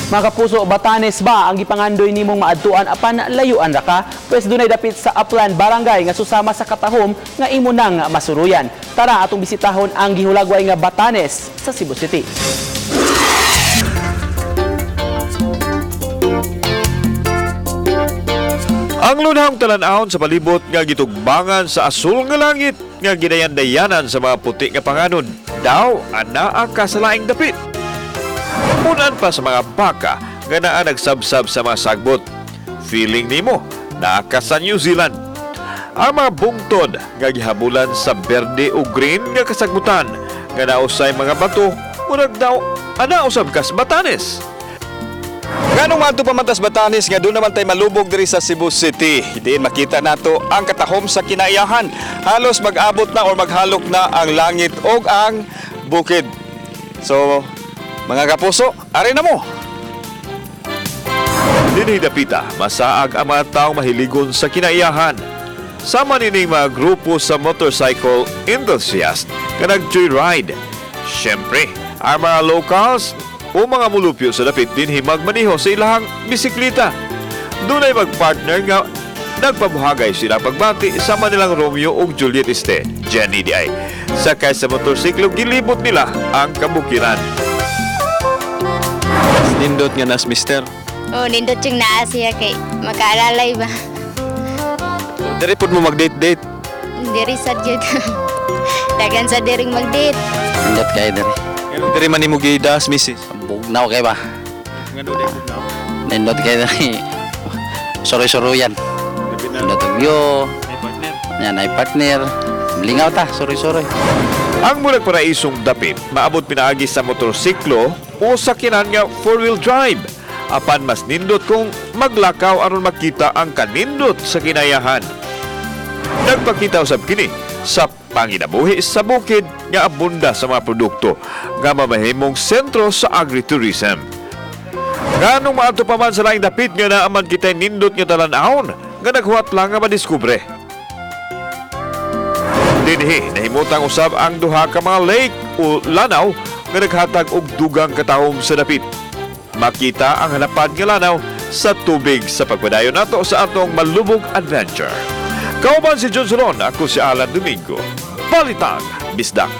Mga kapuso, Batanes ba ang gipangandoy nimong maadtuan apan layuan ra ka? Pwes dunay dapit sa Upland Barangay nga susama sa katahom nga imo nang masuruyan. Tara, atong bisitahon ang gihulagway nga Batanes sa Cebu City. Ang lunahong talan-awon sa palibot nga gitugbangan sa asul nga langit nga ginayandayanan sa mga puti nga panganod daw anaa ka sa laing dapit. Punan pa sa mga baka nga naa nagsabsab sa mga sagbot. Feeling nimo naa ka sa New Zealand. Ang mga bungtod nga gihabulan sa berde o green nga kasagbutan nga nausay mga bato, murag daw ana usab kas Batanes. Nganong maadto pa man tas Batanes nga doon naman tay malubog diri sa Cebu City? Diin makita nato ang katahom sa kinaiyahan. Halos mag-abot na or maghalok na ang langit og ang bukid. So, mga kapuso, ari na mo. Dinhi dapita, masaag ang mga taong mahiligon sa kinaiyahan. Sama nining mga grupo sa motorcycle enthusiast nga nag-joyride. Siyempre, ang mga locals o mga mulupyo sa dapit dinhi magmaneho sa ilahang bisikleta. Dunay magpartner nga nagpabuhagay sila pagbati sa nilang Romeo ug Juliet este, Jenny di ay. Sakay sa motorsiklo, gilibot nila ang kabukiran. Nindot nga nas, mister. Oh, nindot yung naa siya kay makaalalay ba. Diri pud mo mag-date-date. Diri sad jud. Dagan sa diring mag-date. Nindot kayo diri. Nganong diri man nimo gidas, misis? Bugnaw kayo ba? Ngano diri bugnaw? Nindot kayo diri. Suroy-suroyan. Nindot og view. Yan ay partner. Lingaw ta, suroy-suroy. Ang murag paraisong dapit, maabot pinaagi sa motorsiklo o sakyanan nga four-wheel drive. Apan mas nindot kung maglakaw aron makita ang kanindot sa kinayahan. Nagpakita usab kini sa panginabuhi sa bukid nga abunda sa mga produkto nga mamahimong sentro sa agritourism. Nganong maadto pa man sa laing dapit nga naaman kita'y nindot nga talan-awon nga naghuwat lang nga madiskubre. Dinhi nahimutang usab ang duha ka mga lake o lanaw nga naghatag og dugang katahom sa dapit. Makita ang hanapad nga lanaw sa tubig sa pagpadayon nato sa atong malubog adventure. Kauban si John Solon, ako si Alan Domingo. Balitang Bisdak.